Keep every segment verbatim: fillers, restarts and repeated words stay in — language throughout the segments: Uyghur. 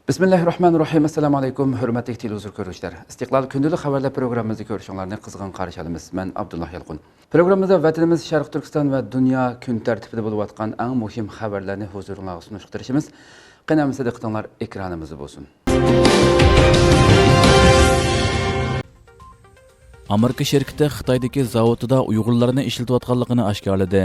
بىسمىللاھىررەھمانىررەھىم. ئەسسالامۇئەلەيكۇم، ھۆرمەتلىك تېلېۋىزور كۆرۈشلەر. ئىستىقلال كۈندىلىك خەۋەرلەر پروگراممىمىزدا كۆرۈشۈڭلارنى قىزغىن قارشى ئالىمىز. مەن ئابدۇللا يالقۇن. پروگراممىمىزدا ۋەتىنىمىز شەرقىي تۈركىستان ۋە دۇنيا كۈن تەرتىپىدە بولۇۋاتقان ئەڭ مۇھىم خەۋەرلەرنى ھۇزۇرۇڭلارغا سۇنۇشقا تىرىشىمىز. قېنى ئەمىسە دىققىتىڭلار ئېكرانىمىزدا بولسۇن. ئامېرىكا شىركىتى خىتايدىكى زاۋۇتىدا ئۇيغۇرلارنى ئىشلىتىۋاتقانلىقىنى ئاشكارىلىدى.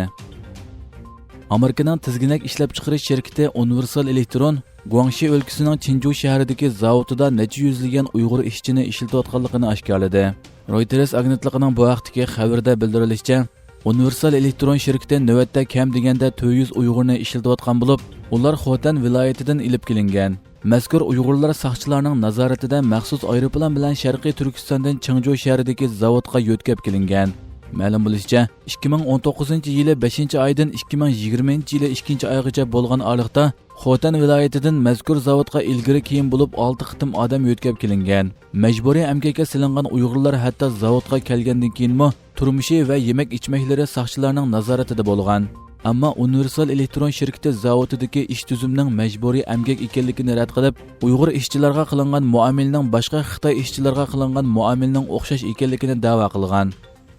ئامېرىكىنىڭ تىزگىنەك ئىشلەپچىقىرىش شىركىتى ئۇنىۋېرسال ئېلېكترون گۇاڭشى ئۆلكىسىنىڭ چىنجۇ شەھىرىدىكى زاۋۇتىدا نەچچە يۈزلىگەن ئۇيغۇر ئىشچىنى ئىشلىتىۋاتقانلىقىنى ئاشكارىلىدى. رويتېرس ئاگېنتلىقىنىڭ بۇ ھەقتىكى خەۋىرىدە بىلدۈرۈلۈشىچە، ئۇنىۋېرسال ئېلېكترون شىركىتى نۆۋەتتە كەم دېگەندە تۆت يۈز ئۇيغۇرنى ئىشلىتىۋاتقان بولۇپ، ئۇلار خوتەن ۋىلايىتىدىن ئېلىپ كېلىنگەن. مەزكۇر ئۇيغۇرلار ساقچىلارنىڭ نازارىتىدە مەخسۇس ئايروپىلان بىلەن شەرقىي تۈركىستاندىن چىڭجۇ شەھىرىدىكى زاۋۇتقا يۆتكەپ كېلىنگەن. مەلۇم بولۇشىچە، ئىككى مىڭ ئون توققۇزىنچى يىلى بەشىنچى ئايدىن ئىككى مىڭ يىگىرمىنچى يىلى ئىككىنچى ئايغىچە بولغان ئارىلىقتا خوتەن ۋىلايىتىدىن مەزكۇر زاۋۇتقا ئىلگىرى كېيىن بولۇپ ئالتە قېتىم ئادەم يۆتكەپ كېلىنگەن. مەجبۇرىي ئەمگەككە سېلىنغان ئۇيغۇرلار ھەتتا زاۋۇتقا كەلگەندىن كېيىنمۇ تۇرمۇشى ۋە يېمەك ئىچمەكلىرى ساقچىلارنىڭ نازارىتىدە بولغان. ئەمما ئۇنىۋېرسال ئېلېكترون شىركىتى زاۋۇتىدىكى ئىش تۈزۈمنىڭ مەجبۇرىي ئەمگەك ئىكەنلىكىنى رەت قىلىپ، ئۇيغۇر ئىشچىلارغا قىلىنغان مۇئامىلىنىڭ باشقا خىتاي ئىشچىلارغا قىلىنغان مۇئامىلىنىڭ ئوخشاش ئىكەنلىكىنى دەۋا قىلغان.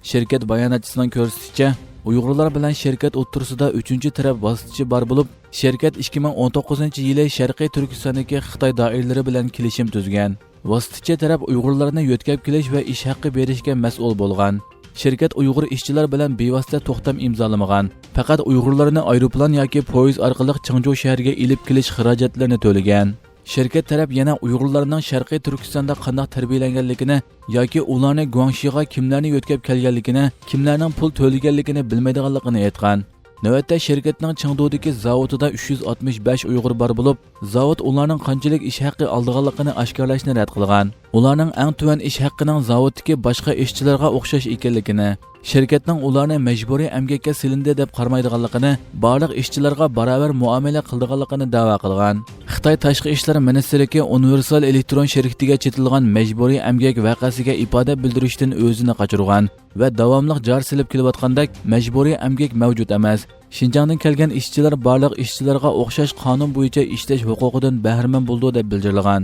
شىركەت باياناتچىسىنىڭ كۆرسىتىشىچە، ئۇيغۇرلار بىلەن شىركەت ئوتتۇرىسىدا ئۈچىنچى تەرەپ ۋاسىتىچى بار بولۇپ، شىركەت ئىككى مىڭ ئون توققۇزىنچى يىلى شەرقىي تۈركىستاندىكى خىتاي دائىرىلىرى بىلەن كېلىشىم تۈزگەن. ۋاسىتىچى تەرەپ ئۇيغۇرلارنى يۆتكەپ كېلىش ۋە ئىش ھەققى بېرىشكە مەسئۇل بولغان. شىركەت ئۇيغۇر ئىشچىلار بىلەن بىۋاسىتە توختام ئىمزالىمىغان، پەقەت ئۇيغۇرلارنى ئايروپىلان ياكى پويىز ئارقىلىق چىڭجۇ شەھىرىگە ئېلىپ كېلىش خىراجەتلىرىنى تۆلىگەن. شىركەت تەرەپ يەنە ئۇيغۇرلارنىڭ شەرقىي تۈركىستاندا قانداق تەربىيەلەنگەنلىكىنى ياكى ئۇلارنى گۇاڭشىغا كىملەرنى يۆتكەپ كەلگەنلىكىنى، كىملەرنىڭ پۇل تۆلىگەنلىكىنى بىلمەيدىغانلىقىنى ئېيتقان. نۆۋەتتە شىركەتنىڭ چېڭدۇدىكى زاۋۇتىدا ئۈچ يۈز ئاتمىش بەش ئۇيغۇر بار بولۇپ، زاۋۇت ئۇلارنىڭ قانچىلىك ئىش ھەققى ئالىدىغانلىقىنى ئاشكارىلاشنى رەت قىلغان. ئۇلارنىڭ ئەڭ تۆۋەن ئىش ھەققىنىڭ زاۋۇتتىكى باشقا ئىشچىلارغا ئوخشاش ئىكەنلىكىنى، شىركەتنىڭ ئۇلارنى مەجبۇرىي ئەمگەككە سېلىندى دەپ قارىمايدىغانلىقىنى، بارلىق ئىشچىلارغا باراۋەر مۇئامىلە قىلىدىغانلىقىنى دەۋا قىلغان. خىتاي تاشقى ئىشلار مىنىستىرلىكى ئۇنىۋېرسال ئېلېكترون شىركىتىگە چېتىلغان مەجبۇرىي ئەمگەك ۋەقەسىگە ئىپادە بىلدۈرۈشتىن ئۆزىنى قاچۇرغان ۋە داۋاملىق جار سېلىپ كېلىۋاتقاندەك مەجبۇرىي ئەمگەك مەۋجۇت ئەمەس. شىنجاڭدىن كەلگەن ئىشچىلار بارلىق ئىشچىلارغا ئوخشاش قانۇن بويىچە ئىشلەش ھوقۇقىدىن بەھرىمەن بولىدۇ، دەپ بىلدۈرۈلگەن.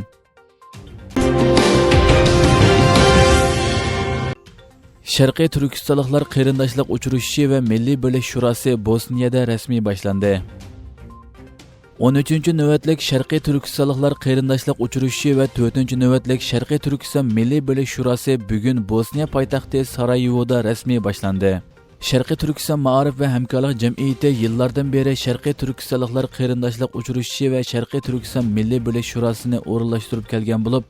شەرقىي تۈركىستانلىقلار قېرىنداشلىق ئۇچرىشىشى ۋە مىللىي بىرلىك شۇراسى بوسنىيەدە رەسمىي باشلاندى. ئون ئۈچىنچى نۆۋەتلىك شەرقىي تۈركىستانلىقلار قېرىنداشلىق ئۇچرىشىشى ۋە تۆتىنچى نۆۋەتلىك شەرقىي تۈركىستان مىللىي بىرلىك شۇراسى بۈگۈن بوسنىيە پايتەختى سارايېۋودا رەسمىي باشلاندى. شەرقىي تۈركىستان مائارىپ ۋە ھەمكارلىق جەمئىيىتى يىللاردىن بېرى شەرقىي تۈركىستانلىقلار قېرىنداشلىق ئۇچرىشىشى ۋە شەرقىي تۈركىستان مىللىي بىرلىك شۇراسىنى ئورۇنلاشتۇرۇپ كەلگەن بولۇپ،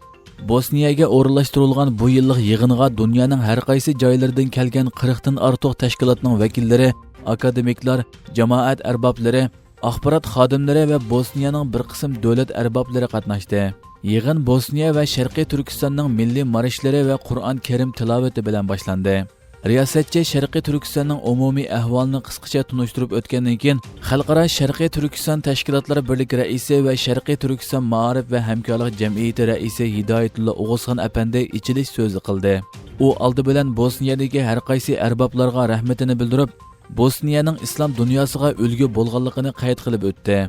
بوسنىيەگە ئورۇنلاشتۇرۇلغان بۇ يىللىق يىغىنغا دۇنيانىڭ ھەر قايسى جايلىرىدىن كەلگەن قىرىقتىن ئارتۇق تەشكىلاتنىڭ ۋەكىللىرى، ئاكادېمىكلار، جامائەت ئەربابلىرى، ئاخبارات خادىملىرى ۋە بوسنىيەنىڭ بىر قىسىم دۆلەت ئەربابلىرى قاتناشتى. يىغىن بوسنىيە ۋە شەرقىي تۈركىستاننىڭ مىللىي مارشلىرى ۋە قۇرئان كەرىم تىلاۋىتى بىلەن باشلاندى. رىياسەتچى شەرقىي تۈركىستاننىڭ ئومۇمىي ئەھۋالىنى قىسقىچە تونۇشتۇرۇپ ئۆتكەندىن كېيىن، خەلقئارا شەرقىي تۈركىستان تەشكىلاتلار بىرلىكى رەئىسى ۋە شەرقىي تۈركىستان مائارىپ ۋە ھەمكارلىق جەمئىيىتى رەئىسى ھىدايەتۇللا ئوغۇزخان ئەپەندى ئېچىلىش سۆزى قىلدى. ئۇ ئالدى بىلەن بوسنىيەدىكى ھەر قايسى ئەربابلارغا رەھمىتىنى بىلدۈرۈپ، بوسنىيەنىڭ ئىسلام دۇنياسىغا ئۈلگە بولغانلىقىنى قەيت قىلىپ ئۆتتى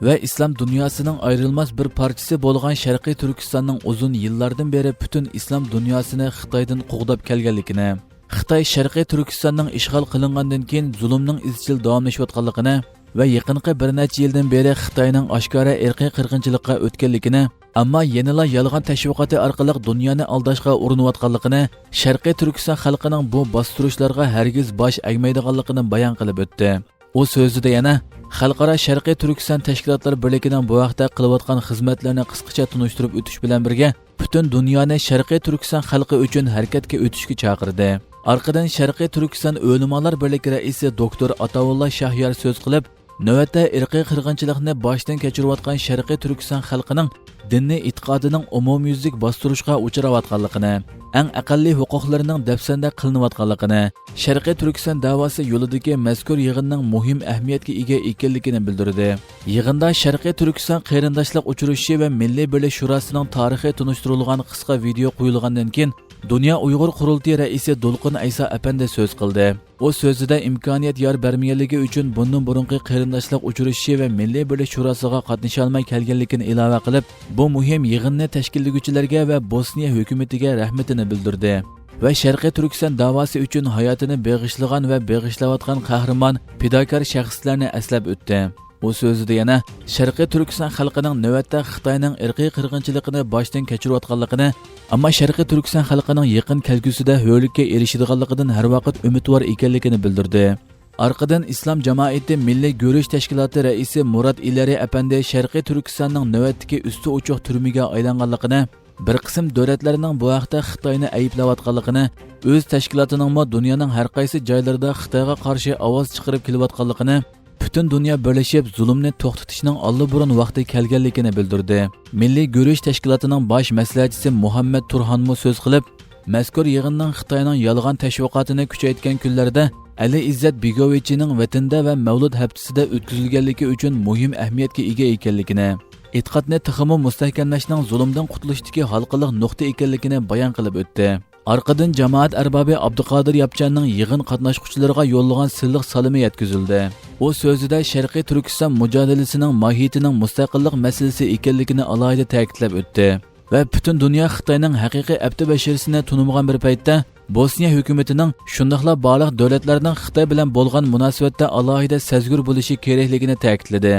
ۋە ئىسلام دۇنياسىنىڭ ئايرىلماس بىر پارچىسى بولغان شەرقىي تۈركىستاننىڭ ئۇزۇن يىللاردىن بېرى پۈتۈن ئىسلام دۇنياسىنى خىتايدىن قوغداپ كەلگەنلىكىنى، خىتاي شەرقىي تۈركىستاننىڭ ئىشغال قىلىنغاندىن كېيىن زۇلۇمنىڭ ئىزچىل داۋاملىشىۋاتقانلىقىنى ۋە يېقىنقى بىر نەچچە يىلدىن بېرى خىتاينىڭ ئاشكارا ئىرقىي قىرغىنچىلىققا ئۆتكەنلىكىنى، ئەمما يەنىلا يالغان تەشۋىقاتى ئارقىلىق دۇنيانى ئالداشقا ئۇرۇنۇۋاتقانلىقىنى، شەرقىي تۈركىستان خەلقىنىڭ بۇ باستۇرۇشلارغا ھەرگىز باش ئەگمەيدىغانلىقىنى بايان قىلىپ ئۆتتى. ئۇ سۆزىدە يەنە خەلقئارا شەرقىي تۈركىستان تەشكىلاتلار بىرلىكىنىڭ بۇ ھەقتە قىلىۋاتقان خىزمەتلىرىنى قىسقىچە تونۇشتۇرۇپ ئۆتۈش بىلەن بىرگە، پۈتۈن دۇنيانى شەرقىي تۈركىستان خەلقى ئۈچۈن ھەرىكەتكە ئۆتۈشكە چاقىردى. ئارقىدىن شەرقىي تۈركىستان ئۆلىمالار بىرلىكى رەئىسى دوكتور ئاتاۋۇللا شاھيار سۆز قىلىپ، نۆۋەتتە ئىرقىي قىرغىنچىلىقنى باشتىن كەچۈرۈۋاتقان شەرقىي تۈركىستان خەلقىنىڭ دىنىي ئېتىقادىنىڭ ئومۇميۈزلۈك باستۇرۇشقا ئۇچراۋاتقانلىقىنى، ئەڭ ئەقەللىي ھوقۇقلىرىنىڭ دەپسەندە قىلىنىۋاتقانلىقىنى، شەرقىي تۈركىستان دەۋاسى يولىدىكى مەزكۇر يىغىننىڭ مۇھىم ئەھمىيەتكە ئىگە ئىكەنلىكىنى بىلدۈردى. يىغىندا شەرقىي تۈركىستان قېرىنداشلىق ئۇچرىشىشى ۋە مىللىي بىرلىك شۇراسىنىڭ تارىخى تونۇشتۇرۇلغان قىسقا ۋىدېئو قويۇلغاندىن كېيىن، دۇنيا ئۇيغۇر قۇرۇلتىيى رەئىسى دولقۇن ئەيسا ئەپەندى سۆز قىلدى. ئۇ سۆزىدە ئىمكانىيەت يار بەرمىگەنلىكى ئۈچۈن بۇندىن بۇرۇنقى قېرىنداشلىق ئۇچرىشىشى ۋە مىللىي بىرلىك شۇراسىغا قاتنىشالماي كەلگەنلىكىنى ئىلاۋە قىلىپ، بۇ مۇھىم يىغىننى تەشكىللىگۈچىلەرگە ۋە بوسنىيە ھۆكۈمىتىگە رەھمىتىنى بىلدۈردى ۋە شەرقىي تۈركىستان داۋاسى ئۈچۈن ھاياتىنى بېغىشلىغان ۋە بېغىشلاۋاتقان قەھرىمان، پىداكار شەخسلەرنى ئەسلەپ ئۆتتى. ئۇ سۆزىدە يەنە شەرقىي تۈركىستان خەلقىنىڭ نۆۋەتتە خىتاينىڭ ئىرقىي قىرغىنچىلىقىنى باشتىن كەچۈرۈۋاتقانلىقىنى، ئەمما شەرقىي تۈركىستان خەلقىنىڭ يېقىن كەلگۈسىدە ھۆرلۈككە ئېرىشىدىغانلىقىدىن ھەر ۋاقىت ئۈمىدۋار ئىكەنلىكىنى بىلدۈردى. ئارقىدىن ئىسلام جامائىتى مىللىي گۈرۈش تەشكىلاتى رەئىسى مۇرات ئىلەرى ئەپەندى شەرقىي تۈركىستاننىڭ نۆۋەتتىكى ئۈستى ئوچۇق تۈرمىگە ئايلانغانلىقىنى، بىر قىسىم دۆلەتلەرنىڭ بۇ ھەقتە خىتاينى ئەيىبلەۋاتقانلىقىنى، ئۆز تەشكىلاتىنىڭمۇ دۇنيانىڭ ھەر قايسى جايلىرىدا خىتايغا قارشى ئاۋاز چىقىرىپ كېلىۋاتقانلىقىنى، پۈتۈن دۇنيا بىرلىشىپ زۇلۇمنى توختىتىشنىڭ ئاللىبۇرۇن ۋاقتى كەلگەنلىكىنى بىلدۈردى. مىللىي گۈرۈش تەشكىلاتىنىڭ باش مەسلىھەتچىسى مۇھەممەد تۇرھانمۇ سۆز قىلىپ، مەزكۇر يىغىننىڭ خىتاينىڭ يالغان تەشۋىقاتىنى كۈچەيتكەن كۈنلەردە ئەلى ئىززەت بېگوۋىچنىڭ ۋەتىنىدە ۋە مەۋلۇت ھەپتىسىدە ئۆتكۈزۈلگەنلىكى ئۈچۈن مۇھىم ئەھمىيەتكە ئىگە ئىكەنلىكىنى، ئېتىقادنى تېخىمۇ مۇستەھكەملەشنىڭ زۇلۇمدىن قۇتۇلۇشتىكى ھالقىلىق نۇقتا ئىكەنلىكىنى بايان قىلىپ ئۆتتى. ئارقىدىن جامائەت ئەربابى ئابدۇقادىر ياپچاننىڭ يىغىن قاتناشقۇچىلىرىغا يوللىغان سىللىق سالىمى يەتكۈزۈلدى. ئۇ سۆزىدە شەرقىي تۈركىستان مۇجادىلىسىنىڭ ماھىيىتىنىڭ مۇستەقىللىق مەسىلىسى ئىكەنلىكىنى ئالاھىدە تەكىتلەپ ئۆتتى ۋە پۈتۈن دۇنيا خىتاينىڭ ھەقىقىي ئەپتى بەشىرىسىنى تونۇمىغان بىر پەيتتە، بوسنىيە ھۆكۈمىتىنىڭ، شۇنداقلا بارلىق دۆلەتلەرنىڭ خىتاي بىلەن بولغان مۇناسىۋەتتە ئالاھىدە سەزگۈر بولۇشى كېرەكلىكىنى تەكىتلىدى.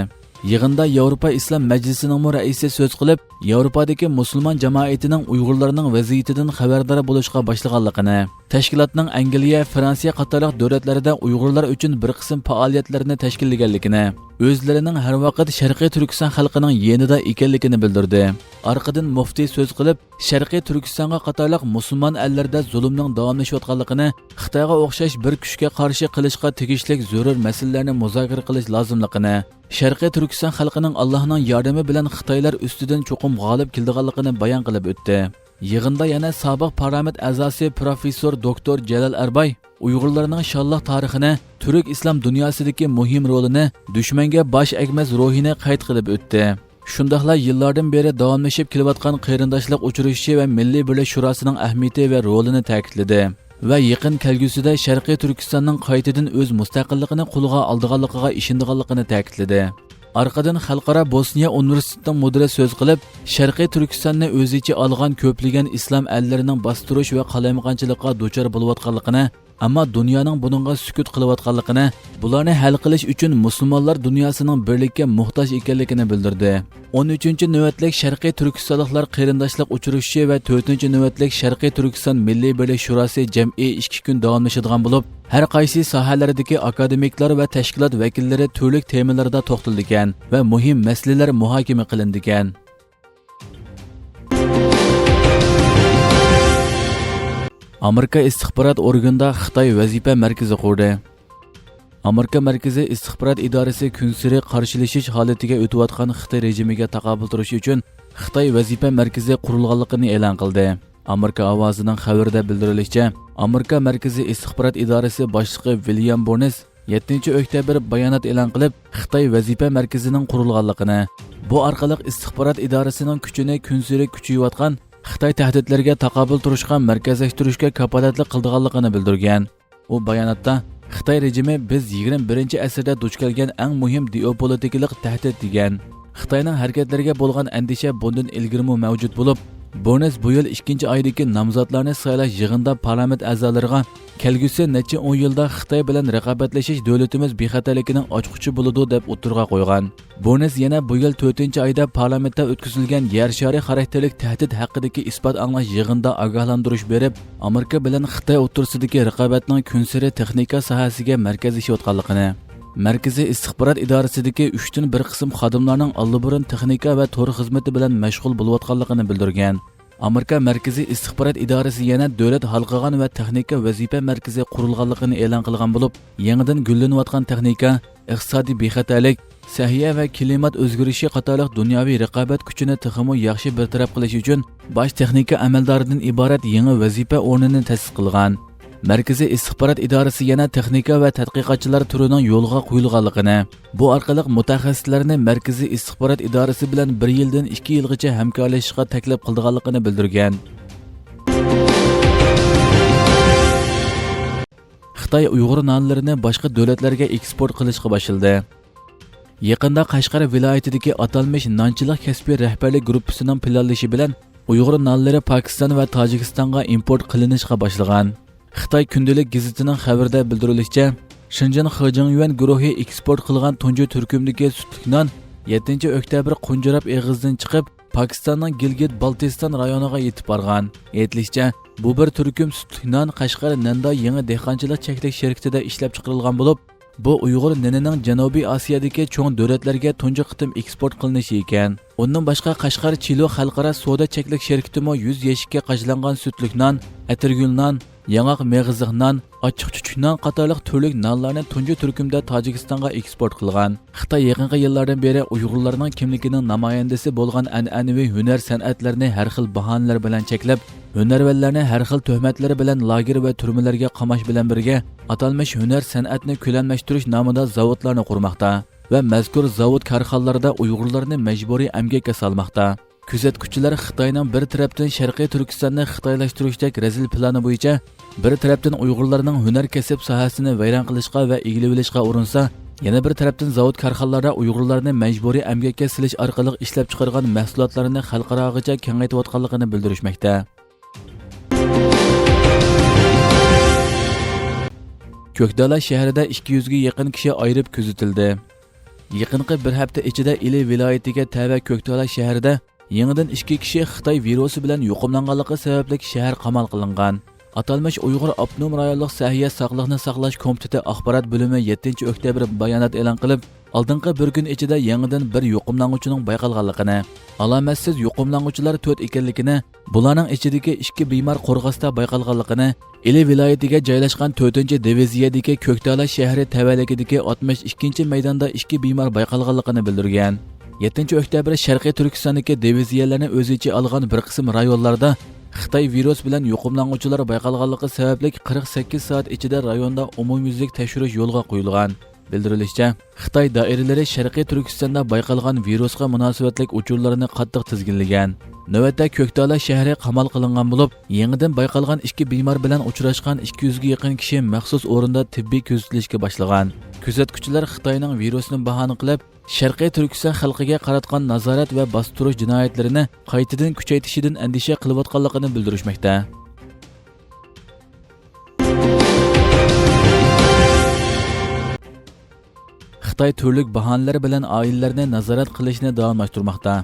يىغىندا ياۋروپا ئىسلام مەجلىسىنىڭمۇ رەئىسى سۆز قىلىپ، ياۋروپادىكى مۇسۇلمان جامائىتىنىڭ ئۇيغۇرلارنىڭ ۋەزىيىتىدىن خەۋەردار بولۇشقا باشلىغانلىقىنى، تەشكىلاتنىڭ ئەنگلىيە، فرانسىيە قاتارلىق دۆلەتلەردە ئۇيغۇرلار ئۈچۈن بىر قىسىم پائالىيەتلەرنى تەشكىللىگەنلىكىنى، ئۆزلىرىنىڭ ھەر ۋاقىت شەرقىي تۈركىستان خەلقىنىڭ يېنىدا ئىكەنلىكىنى بىلدۈردى. ئارقىدىن مۇفتى سۆز قىلىپ، شەرقىي تۈركىستانغا قاتارلىق مۇسۇلمان ئەللەردە زۇلۇمنىڭ داۋاملىشىۋاتقانلىقىنى، خىتايغا ئوخشاش بىر كۈچكە قارشى قىلىشقا تېگىشلىك زۆرۈر مەسىلىلەرنى مۇزاكىرە قىلىش لازىملىقىنى، شەرقىي تۈركىستان خەلقىنىڭ ئاللاھنىڭ ياردىمى بىلەن خىتايلار ئۈستىدىن چوقۇم غالىب كېلىدىغانلىقىنى بايان قىلىپ ئۆتتى. يىغىندا يەنە سابىق پارلامېنت ئەزاسى پروفېسسور دوكتور جالال ئەرباي ئۇيغۇرلارنىڭ شانلىق تارىخىنى، تۈرك ئىسلام دۇنياسىدىكى مۇھىم رولىنى، دۈشمەنگە باش ئەگمەس روھىنى قەيت قىلىپ ئۆتتى. شۇنداقلا يىللاردىن بېرى داۋاملىشىپ كېلىۋاتقان قېرىنداشلىق ئۇچرىشىشى ۋە مىللىي بىرلىك شوراسىنىڭ ئەھمىيىتى ۋە رولىنى تەكىتلىدى ۋە يېقىن كەلگۈسىدە شەرقىي تۈركىستاننىڭ قايتىدىن ئۆز مۇستەقىللىقىنى قولغا ئالىدىغانلىقىغا ئىشىنىدىغانلىقىنى تەكىتلىدى. ئارقىدىن خەلقئارا بوسنىيە ئۇنىۋېرسىتېتىنىڭ مۇدىرى سۆز قىلىپ، شەرقىي تۈركىستاننى ئۆز ئىچى ئالغان كۆپلىگەن ئىسلام ئەللىرىنىڭ باستۇرۇش ۋە قالايمىقانچىلىققا دۇچار بولۇۋاتقانلىقىنى، ئەمما دۇنيانىڭ بۇنىڭغا سۈكۈت قىلىۋاتقانلىقىنى، بۇلارنى ھەل قىلىش ئۈچۈن مۇسۇلمانلار دۇنياسىنىڭ بىرلىككە موھتاج ئىكەنلىكىنى بىلدۈردى. ئون ئۈچىنچى نۆۋەتلىك شەرقىي تۈركىستانلىقلار قېرىنداشلىق ئۇچرىشىشى ۋە تۆتىنچى نۆۋەتلىك شەرقىي تۈركىستان مىللىي بىرلىك شوراسى جەمئىي ئىككى كۈن داۋاملىشىدىغان بولۇپ، ھەر قايسى ساھەلەردىكى ئاكادېمىكلار ۋە تەشكىلات ۋەكىللىرى تۈرلۈك تېمىلاردا توختىلىدىكەن ۋە مۇھىم مەسىلىلەر مۇھاكىمە قىلىنىدىكەن. ئامېرىكا ئىستىخبارات ئورگىنىدا خىتاي ۋەزىپە مەركىزى قۇردى. ئامېرىكا مەركىزىي ئىستىخبارات ئىدارىسى كۈنسېرى قارشىلىشىش ھالىتىگە ئۆتۈۋاتقان خىتاي رېجىمىگە تاقابىل تۇرۇش ئۈچۈن خىتاي ۋەزىپە مەركىزى قۇرۇلغانلىقىنى ئېلان قىلدى. ئامېرىكا ئاۋازىنىڭ خەۋىرىدە بىلدۈرۈلۈشىچە، ئامېرىكا مەركىزىي ئىستىخبارات ئىدارىسى باشلىقى ۋىليام بورنس يەتتىنچى ئۆكتەبىر بايانات ئېلان قىلىپ، خىتاي ۋەزىپە مەركىزىنىڭ قۇرۇلغانلىقىنى، بۇ ئارقىلىق ئىستىخبارات ئىدارىسىنىڭ كۈچىنى كۈنسېرى كۈچىيىۋاتقان خىتاي تەھدىتلىرىگە تاقابىل تۇرۇشقا مەركەزلەشتۈرۈشكە كاپالەتلىك قىلىدىغانلىقىنى بىلدۈرگەن. ئۇ باياناتتا، خىتاي رېجىمى بىز يىگىرمە بىرىنچى ئەسىردە دۇچ كەلگەن ئەڭ مۇھىم گېئوپولىتىكىلىق تەھدىت دېگەن. خىتاينىڭ ھەرىكەتلىرىگە بولغان ئەندىشە بۇندىن ئىلگىرىمۇ مەۋجۇت بولۇپ، بورنس بۇ يىل ئىككىنچى ئايدىكى نامزاتلارنى سايلاش يىغىنىدا پارلامېنت ئەزالىرىغا كەلگۈسى نەچچە ئون يىلدا خىتاي بىلەن رىقابەتلىشىش دۆلىتىمىز بىخەتەرلىكىنىڭ ئاچقۇچى بولىدۇ، دەپ ئوتتۇرىغا قويغان. بورنس يەنە بۇ يىل تۆتىنچى ئايدا پارلامېنتتا ئۆتكۈزۈلگەن يەر شارى خاراكتېرلىك تەھدىت ھەققىدىكى ئىسپات ئاڭلاش يىغىنىدا ئاگاھلاندۇرۇش بېرىپ، ئامېرىكا بىلەن خىتاي ئوتتۇرىسىدىكى رىقابەتنىڭ كۈنسېرى تېخنىكا ساھەسىگە مەركەزلىشىۋاتقانلىقىنى، مەركىزىي ئىستىخبارات ئىدارىسىدىكى ئۈچتىن بىر قىسىم خادىملارنىڭ ئاللىبۇرۇن تېخنىكا ۋە تور خىزمىتى بىلەن مەشغۇل بولۇۋاتقانلىقىنى بىلدۈرگەن. ئامېرىكا مەركىزىي ئىستىخبارات ئىدارىسى يەنە دۆلەت ھالقىغان ۋە تېخنىكا ۋەزىپە مەركىزى قۇرۇلغانلىقىنى ئېلان قىلغان بولۇپ، يېڭىدىن گۈللىنىۋاتقان تېخنىكا، ئىقتىسادىي بىخەتەرلىك، سەھىيە ۋە كىلىمات ئۆزگىرىشى قاتارلىق دۇنياۋى رىقابەت كۈچىنى تېخىمۇ ياخشى بىر تەرەپ قىلىش ئۈچۈن باش تېخنىكا ئەمەلدارىدىن ئىبارەت يېڭى ۋەزىپە ئورنىنى تەسىس قىلغان. مەركىزىي ئىستىخبارات ئىدارىسى يەنە تېخنىكا ۋە تەتقىقاتچىلار تۈرىنىڭ يولغا قويۇلغانلىقىنى، بۇ ئارقىلىق مۇتەخەسسىسلەرنى مەركىزىي ئىستىخبارات ئىدارىسى بىلەن بىر يىلدىن ئىككى يىلغىچە ھەمكارلىشىشقا تەكلىپ قىلىدىغانلىقىنى بىلدۈرگەن. خىتاي ئۇيغۇر نانلىرىنى باشقا دۆلەتلەرگە ئېكسپورت قىلىشقا باشلىدى. يېقىندا قەشقەر ۋىلايىتىدىكى ئاتالمىش نانچىلىق كەسپىي رەھبەرلىك گۇرۇپپىسىنىڭ پىلانلىشى بىلەن ئۇيغۇر نانلىرى پاكىستان ۋە تاجىكىستانغا ئىمپورت قىلىنىشقا باشلىغان. خىتاي كۈندىلىك گېزىتىنىڭ خەۋىرىدە بىلدۈرۈلۈشىچە، شېنجېن خېجېڭيۈەن گۇرۇھى ئېكسپورت قىلغان تۇنجى تۈركۈمدىكى سۈتلۈك نان يەتتىنچى ئۆكتەبىر قونجىراپ ئېغىزىدىن چىقىپ، پاكىستاننىڭ گىلگىت بالتىستان رايونىغا يېتىپ بارغان. ئېيتىلىشىچە، بۇ بىر تۈركۈم سۈتلۈك نان قەشقەر نەندا يېڭى دېھقانچىلىق چەكلىك شىركىتىدە ئىشلەپچىقىرىلغان بولۇپ، بۇ ئۇيغۇر نېنىنىڭ جەنۇبىي ئاسىيادىكى چوڭ دۆلەتلەرگە تۇنجى قېتىم ئېكسپورت قىلىنىشى ئىكەن. ئۇندىن باشقا، قەشقەر چىلۇ خەلقئارا سودا چەكلىك شىركىتىمۇ يۈز يەشىككە قاچىلانغان سۈتلۈك نان، ئەتىرگۈل نان، ياڭاق مېغىزلىق نان، ئاچچىق چۈچۈك نان قاتارلىق تۈرلۈك نانلارنى تۇنجى تۈركۈمدە تاجىكىستانغا ئېكسپورت قىلغان. خىتاي يېقىنقى يىللاردىن بېرى ئۇيغۇرلارنىڭ كىملىكىنىڭ نامايەندىسى بولغان ئەنئەنىۋى ھۈنەر سەنئەتلىرىنى ھەر خىل باھانىلەر بىلەن چەكلەپ، ھۈنەرۋەنلەرنى ھەر خىل تۆھمەتلەر بىلەن لاگېر ۋە تۈرمىلەرگە قاماش بىلەن بىرگە، ئاتالمىش ھۈنەر سەنئەتنى كۆلەملەشتۈرۈش نامىدا زاۋۇتلارنى قۇرماقتا ۋە مەزكۇر زاۋۇت كارخانىلاردا ئۇيغۇرلارنى مەجبۇرىي ئەمگەككە سالماقتا. كۆزەتكۈچىلەر خىتاينىڭ بىر تەرەپتىن شەرقىي تۈركىستاننى خىتايلاشتۇرۇشتەك رەزىل پىلانى بويىچە، بىر تەرەپتىن ئۇيغۇرلارنىڭ ھۈنەر كەسىپ ساھەسىنى ۋەيران قىلىشقا ۋە ئىگىلىۋېلىشقا ئۇرۇنسا، يەنە بىر تەرەپتىن زاۋۇت كارخانىلاردا ئۇيغۇرلارنى مەجبۇرىي ئەمگەككە سېلىش ئارقىلىق ئىشلەپچىقارغان مەھسۇلاتلارنى خەلقئاراغىچە كېڭەيتىۋاتقانلىقىنى بىلدۈرۈشمەكتە. كۆكتالە شەھىرىدە ئىككى يۈزگە يېقىن كىشى ئايرىپ كۆزىتىلدى. يېقىنقى بىر ھەپتە ئىچىدە ئىلى ۋىلايىتىگە تەۋە كۆكتالە شەھىرىدە يېڭىدىن ئىككى كىشى خىتاي ۋىرۇسى بىلەن يۇقۇملانغانلىقى سەۋەبلىك شەھەر قامال قىلىنغان. ئاتالمىش ئۇيغۇر ئاپتونوم رايونلۇق سەھىيە ساقلىقنى ساقلاش كومىتېتى ئاخبارات بۆلۈمى يەتتىنچى ئۆكتەبىر بايانات ئېلان قىلىپ، ئالدىنقى بىر كۈن ئىچىدە يېڭىدىن بىر يۇقۇملانغۇچىنىڭ بايقالغانلىقىنى، ئالامەتسىز يۇقۇملانغۇچىلار تۆت ئىكەنلىكىنى، بۇلارنىڭ ئىچىدىكى ئىككى بىمار قورغاستا بايقالغانلىقىنى، ئىلى ۋىلايىتىگە جايلاشقان تۆتىنچى دىۋىزىيەدىكى كۆكتالە شەھىرى تەۋەلىكىدىكى ئاتمىش ئىككىنچى مەيداندا ئىككى بىمار بايقالغانلىقىنى بىلدۈرگەن. يەتتىنچى ئۆكتەبىر شەرقىي تۈركىستاندىكى دىۋىزىيەلەرنى ئۆز ئىچىگە ئالغان بىر قىسىم رايونلاردا خىتاي ۋىرۇس بىلەن يۇقۇملانغۇچىلار بايقالغانلىقى سەۋەبلىك قىرىق سەككىز سائەت ئىچىدە رايوندا ئومۇميۈزلۈك تەكشۈرۈش يولغا قويۇلغان. بىلدۈرۈلۈشىچە، خىتاي دائىرىلىرى شەرقىي تۈركىستاندا بايقالغان ۋىرۇسقا مۇناسىۋەتلىك ئۇچۇرلارنى قاتتىق تىزگىنلىگەن. نۆۋەتتە كۆكتالە شەھىرى قامال قىلىنغان بولۇپ، يېڭىدىن بايقالغان ئىككى بىمار بىلەن ئۇچراشقان ئىككى يۈزگە يېقىن كىشى مەخسۇس ئورۇندا تېببىي كۆزىتىلىشكە باشلىغان. كۆزەتكۈچىلەر خىتاينىڭ ۋىرۇسنى باھانە قىلىپ، شەرقىي تۈركىستان خەلقىگە قاراتقان نازارەت ۋە باستۇرۇش جىنايەتلىرىنى قايتىدىن كۈچەيتىشىدىن ئەندىشە قىلىۋاتقانلىقىنى بىلدۈرۈشمەكتە. خىتاي تۈرلۈك باھانىلەر بىلەن ئائىلىلەرنى نازارەت قىلىشنى داۋاملاشتۇرماقتا.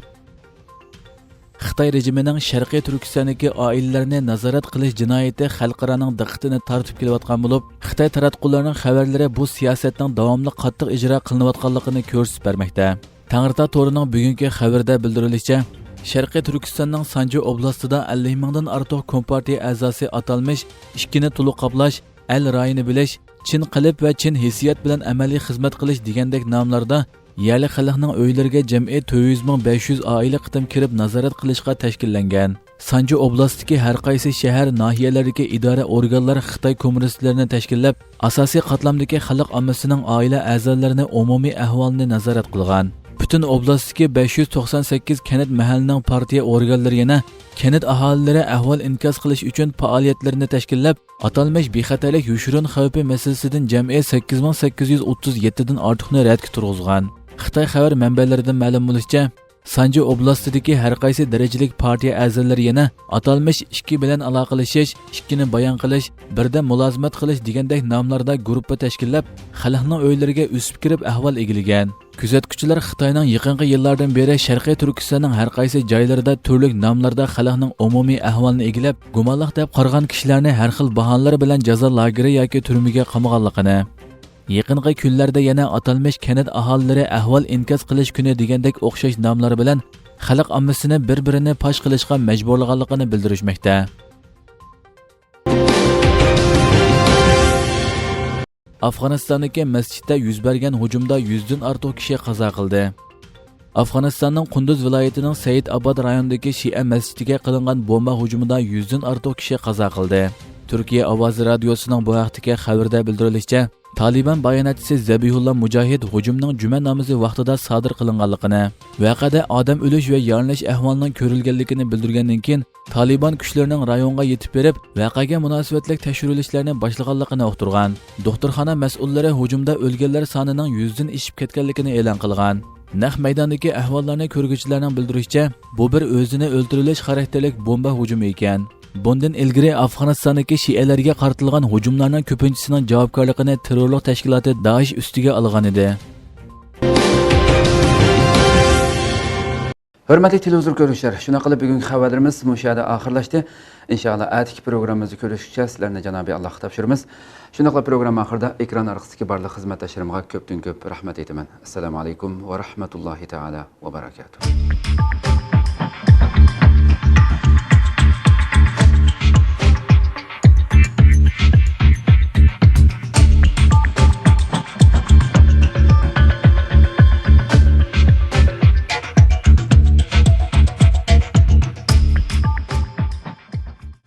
خىتاي رېجىمىنىڭ شەرقىي تۈركىستاندىكى ئائىلىلەرنى نازارەت قىلىش جىنايىتى خەلقئارانىڭ دىققىتىنى تارتىپ كېلىۋاتقان بولۇپ، خىتاي تاراتقۇلىرىنىڭ خەۋەرلىرى بۇ سىياسەتنىڭ داۋاملىق قاتتىق ئىجرا قىلىنىۋاتقانلىقىنى كۆرسىتىپ بەرمەكتە. تەڭرىتاغ تورىنىڭ بۈگۈنكى خەۋىرىدە بىلدۈرۈلۈشىچە، شەرقىي تۈركىستاننىڭ سانجى ئوبلاستىدا ئەللىك مىڭدىن ئارتۇق كومپارتىيە ئەزاسى ئاتالمىش ئىككىنى تولۇق قاپلاش، ئەل رايىنى بىلىش، چىن قەلب ۋە چىن ھېسسىيات بىلەن ئەمەلىي خىزمەت قىلىش دېگەندەك ناملاردا يەرلىك خەلقنىڭ ئۆيلىرىگە جەمئىي تۆت يۈز مىڭ بەش يۈز ئائىلە قېتىم كىرىپ نازارەت قىلىشقا تەشكىللەنگەن. سانجى ئوبلاستىدىكى ھەر قايسى شەھەر، ناھىيەلەردىكى ئىدارە ئورگانلار خىتاي كوممۇنىستلىرىنى تەشكىللەپ، ئاساسىي قاتلامدىكى خەلق ئاممىسىنىڭ ئائىلە ئەزالىرىنى ئومۇمىي ئەھۋالىنى نازارەت قىلغان. پۈتۈن ئوبلاستتىكى بەش يۈز توقسان سەككىز كەنت مەھەللىنىڭ پارتىيە ئورگانلىرى يەنە كەنت ئاھالىلىرى ئەھۋال ئىنكاس قىلىش ئۈچۈن پائالىيەتلىرىنى تەشكىللەپ، ئاتالمىش بىخەتەرلىك يوشۇرۇن خەۋپى مەسىلىسىدىن جەمئىي سەككىز مىڭ سەككىز يۈز ئوتتۇز يەتتىدىن ئارتۇقنى رەتكە تۇرغۇزغان. خىتاي خەۋەر مەنبەلىرىدىن مەلۇم بولۇشىچە، سانجى ئوبلاستىدىكى ھەر قايسى دەرىجىلىك پارتىيە ئەزالىرى يەنە ئاتالمىش ئىككى بىلەن ئالاقىلىشىش، ئىككىنى بايان قىلىش، بىردەم مۇلازىمەت قىلىش دېگەندەك ناملاردا گۇرۇپپا تەشكىللەپ، خەلقنىڭ ئۆيلىرىگە ئۆسۈپ كىرىپ ئەھۋال ئىگىلىگەن. كۆزەتكۈچىلەر خىتاينىڭ يېقىنقى يىللاردىن بېرى شەرقىي تۈركىستاننىڭ ھەر قايسى جايلىرىدا تۈرلۈك ناملاردا خەلقنىڭ ئومۇمىي ئەھۋالىنى ئىگىلەپ، گۇمانلىق دەپ قارىغان كىشىلەرنى ھەر خىل باھانىلەر بىلەن جازا لاگېرى ياكى تۈرمىگە قامىغانلىقىنى، يېقىنقى كۈنلەردە يەنە ئاتالمىش كەنت ئاھالىلىرى ئەھۋال ئىنكاس قىلىش كۈنى دېگەندەك ئوخشاش ناملار بىلەن خەلق ئاممىسىنى بىر-بىرىنى پاش قىلىشقا مەجبۇرلىغانلىقىنى بىلدۈرۈشمەكتە. ئافغانىستاندىكى مەسچىتتە يۈز بەرگەن ھۇجۇمدا يۈزدىن ئارتۇق كىشى قازا قىلدى. ئافغانىستاننىڭ قۇندۇز ۋىلايىتىنىڭ سەيىد ئاباد رايونىدىكى شىئە مەسچىتىگە قىلىنغان بومبا ھۇجۇمىدا يۈزدىن ئارتۇق كىشى قازا قىلدى. تۈركىيە ئاۋازى رادىيوسىنىڭ بۇ ھەقتىكى خەۋىرىدە بىلدۈرۈلۈشىچە، تالىبان باياناتچىسى زەبىھۇللا مۇجاھىد ھۇجۇمنىڭ جۈمە نامىزى ۋاقتىدا سادىر قىلىنغانلىقىنى، ۋەقەدە ئادەم ئۆلۈش ۋە يارىلىنىش ئەھۋالىنىڭ كۆرۈلگەنلىكىنى بىلدۈرگەندىن كېيىن، تالىبان كۈچلىرىنىڭ رايونغا يېتىپ بېرىپ، ۋەقەگە مۇناسىۋەتلىك تەكشۈرۈۋېلىشلارنى باشلىغانلىقىنى ئۇقتۇرغان. دوختۇرخانا مەسئۇللىرى ھۇجۇمدا ئۆلگەنلەر سانىنىڭ يۈزدىن ئېشىپ كەتكەنلىكىنى ئېلان قىلغان. نەق مەيداندىكى ئەھۋاللارنى كۆرگۈچىلەرنىڭ بىلدۈرۈشىچە، بۇ بىر ئۆزىنى ئۆلتۈرۈۋېلىش خاراكتېرلىك بومبا ھۇجۇمى ئىكەن. بۇندىن ئىلگىرى ئافغانىستاندىكى شىئەلەرگە قارىتىلغان ھۇجۇملارنىڭ كۆپىنچىسىنىڭ جاۋابكارلىقىنى تېررورلۇق تەشكىلاتى دائىش ئۈستىگە ئالغانىدى. ھۆرمەتلىك تېلېۋىزور كۆرۈشلەر، شۇنداق قىلىپ بۈگۈنكى خەۋەرلىرىمىز مۇشۇ يەردە ئاخىرلاشتى. ئىنشائاللا، ئەتىكى پروگراممىمىزدا كۆرۈشكىچە سىلەرنى جانابى ئاللاغا تاپشۇرىمىز. شۇنداقلا پروگرامما ئاخىرىدا ئېكران ئارقىسىدىكى بارلىق خىزمەتداشلىرىمغا كۆپتىن كۆپ رەھمەت ئېيتىمەن. ئەسسالامۇ ئەلەيكۇم ۋە رەھمەتۇللاھى تائالا ۋە بەرەكاتۇھ.